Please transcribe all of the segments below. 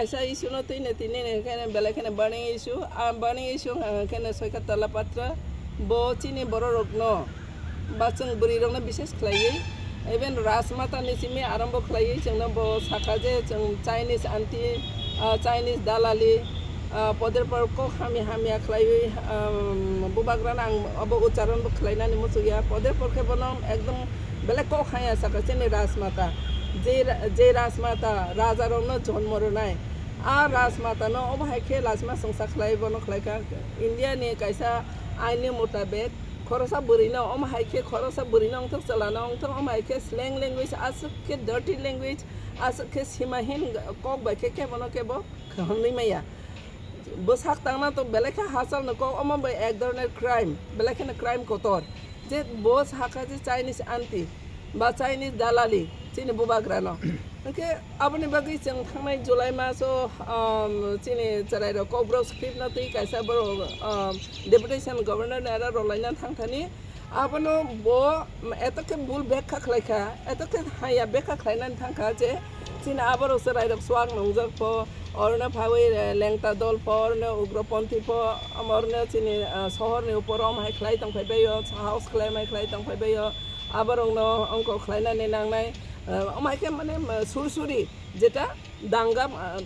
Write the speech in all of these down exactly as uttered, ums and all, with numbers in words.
Kaisa issue no twi ne tini ne khe belai kheno burning issue. A burning issue wngkha khe no Soika Tola Patra. Bo chini borok rok no ba chwng bwrwi rok no bises khlaiwi, even Rajmata ni simi arambo khlaiwi chwng no bo sakha je chwng Chinese anti, ah, Chinese dalali, ah, poder por kok hamya hamya khlaiwi, um, bubagra no ang abo ucharon bo khlainani muchukya. Poder por khe bono ekdom belai kok hamya sakha chini Rajmata. Je ra-, je Rajmata raja rok no jonmo rwnai. A Rajmata no omo hai khe lachima chwngsa khlai bono khlai kha. India ni kaisa ain ni mutabek khorosa bwrwi no omo hai khe khorosa bwrwi no wngthok chwla no wngthok omo hai khe slang language aswk khe dirty language aswk khe simahin kok bai khe kebo no kebo khwnwi maya. Bwsak tangna to belai khe hachal no kok omo bai ek dhoroner crime belai kheno crime kotor. Je bo sakha je Chinese anti ba Chinese dalali chini bubagra no. Hwnkhe aboni bagwi chwng thangnai July maso, um, chini chwrairok Kokborok script no twi kaisa borok, um, deputation governor ni aro rolaina thangthani. Abono bo eto khe bul bekha khlai kha, eto khe haya bekha khlainani thang kha je chini aborok chwrairok swak nungjak pho, orno phawi, eh, lengta dol pho, orno ugroponthi pho, orno chini, eh, sohor ni upor om hai khlai tong phai bai o, sahos khlai mai khlai tong phai bai o. Aborokno ongko khlainani nangnai, eh, omo hai khe mane, eh, sursuri jeta danga, eh,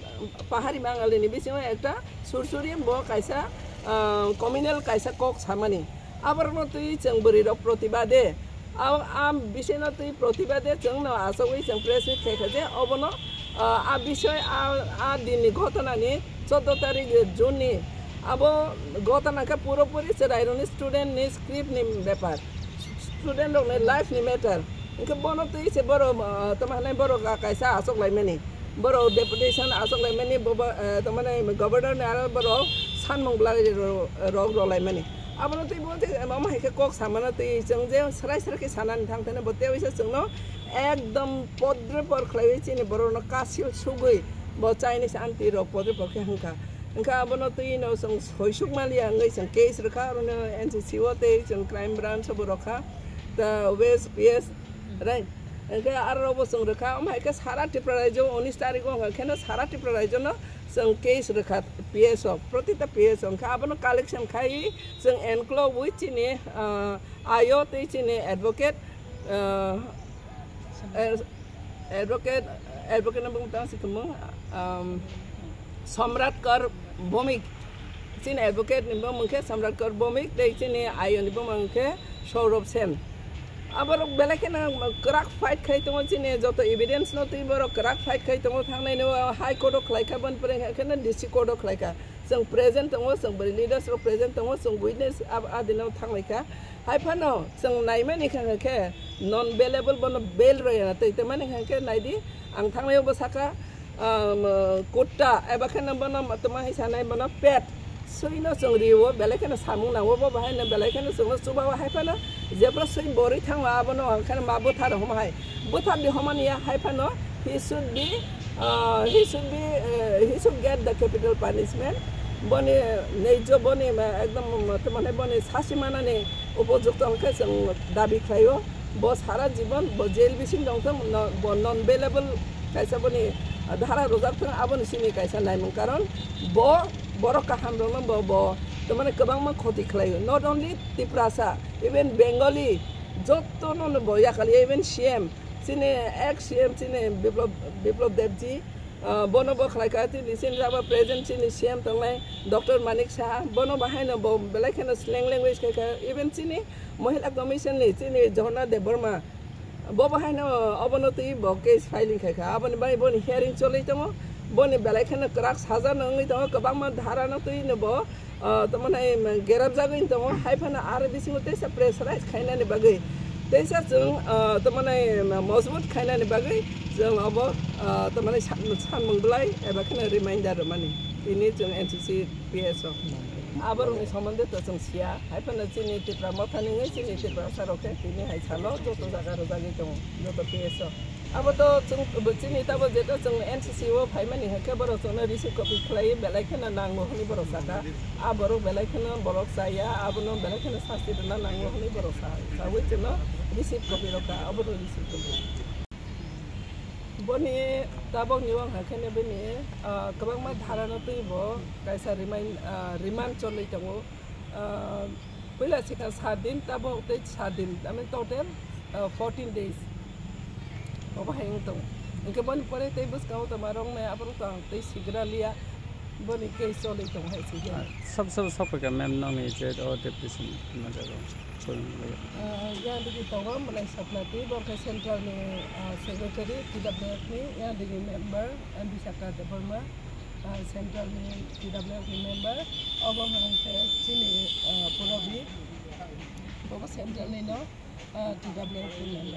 pahari bangali ni bisingo ekta sursuri bo kaisa, eh, communal kaisa kok samani. Aborokno twi chwng bwrwi rok protibade, a, a bisoi no twi protibade chwng no achogwi chwng press meet khai kha je obono, ah, a bisoi a, a din ni ghotona ni choudo tarik June ni abo ghotona khe puropuri chwrai rok ni student ni script ni bepar, student rok ni life ni matter. Hwnkhe bono twi se borok, ah, tamo hinai borok, ah, kaisa achok lai mani. Borok deputation achok lai mani, bobo, eh, tamo hinai governor ni aro borok sanmung bwlai ro-, rok rw lai mani. Abono twi bo je omo hai khe kok samano twi chwng je srai srai khe sanani thang thani bo tei waisa chwngno ekdom podre por khlaiwi chini borokno kasil sugwi bo Chinese anti rok podre por khe hwnkha. Hwnkha abono twi no chwng soisuk maliya wngwi chwng case rwkha, aro no N C C o tei chwng crime branch o bo rwkha, ta West P S, right? Hwnkhe aro bo chwng rwkha, omo hai khe sara Tripura rajyo unis tarikh o hwnkha kheno sara Tripura rajyo no chwng case rwkha P S o, protita P S o hwnkha abono collection khai chwng enklo wi chini, ah, ayo tei chini advocate, ah, eh, advocate, advocate no bung tang si tongmung, um, Samrat Kar Bhowmik. Chini advocate ni bumung khe Samrat Kar Bhowmik, tei chini ayo ni bumung khe Saurabh Sen. Aborok belai kheno kwrak fight khai tongo, chini joto evidence no twi borok kwrak fight khai tongo, thangnai no High Court o khlai kha, boni pore khe no District Court o khlai kha. Chwng present tongo, chwng bwrwi leaders rok present tongo, chwng witness ab-, adino thanglai kha. Hai phano chwng naimani kha khe non bailable bono bail rwya na tei, tei mani kha khe naidi ang thangnai bo sakha, um, kutta eba khe no bono tamo hai sanai bono pet. Suino chwng rio, belai kheno samung nango, bo bahai no belai kheno chwngno chuba o, hai phano jebra sui borwi thango, abono ang kheno ma bwthar hom hai. Bwthar di homani ya, hai phano he should be, uh, he should be, uh, he should get the capital punishment. Boni neijo boni ma ekdom tamo boni sasi manani upojukto hwnkhe chwng dabi khlaio. Bo sara jibon bo jail bising tongthung, no, bo non bailable kaisa boni dhara rwjak thung, aboni simi kaisa naimung, karon bo borok kaham rokno bo, bo tamani kwbangma khoti khlaio, not only Tiprasa, even Bengali, jotono no bo yakali, even C M, chini ex C M chini Biplab, Biplab Debji, ah, bono bo khlai kha, chini, chini abo present chini C M tongnai Doctor Manik Saha, bono bahaino bo belai kheno slang language khai kha, even chini Mohila Commission ni chini Jhorna Debbarma, bo bahaino obono twi bo case filing khai kha, aboni bai boni hearing choli tongo, boni belai kheno kwrak saja no wngwi tongo, kwbangma dhara no twi no bo, ah, tamo nai, mm, gerap jagwi wng tongo, hai phano aro bisingo teisa pressurize khainani bagwi, teisa chwng, ah, tamo nai, mm, mojbut khainani bagwi chwng obo, ah, tamo nai san-, sanmung bwlai eba kheno reminder rwmani tini chwng N C C P S o. Aborokni somonde to chwng siya, hai phano chini Tipra Motha ni wngwi chini Tiprasa rok khe tini hai salo joto jaga rwjagwi tongo, joto P S o. Abo to chwng, bo chini tabo jeto chwng N C C o phaimani hwnkhe borok chwngno receive copy khlaiwi belai kheno nango hwnwi borok sakha. A borok belai kheno borok chaya, abono belai kheno sasti rwna nango hwnwi borok sa-, saui chwngno receive copy rwkha, abono receive copy. Boni tabok ni wng hai khe bini, ah, kwbangma dhara no twi bo kaisa remind, ah, remand cholwi tongo. Ah, puila sikha sat din, tabok tei sat din, I mean total, ah, fourteen days. Obo hai wng tongo. Hwnkhe boni pore tei bwskango tongma rok nai aborok to ang tei sigra liya. Boni case cholwi tongo hai sikhe. Ah, sab sab sab ka ma'am nong ni je o deputation ma jago. Ah, yang digi tongo Mwlai Sapnati, bo khe central ni, ah, secretary T W F ni, yang digi member, ah, Bisakha Debbarma, ah, central ni T W F ni member, obo hwnkhe chini, ah, Purabi, bo central ni no, ah, T W F ni member.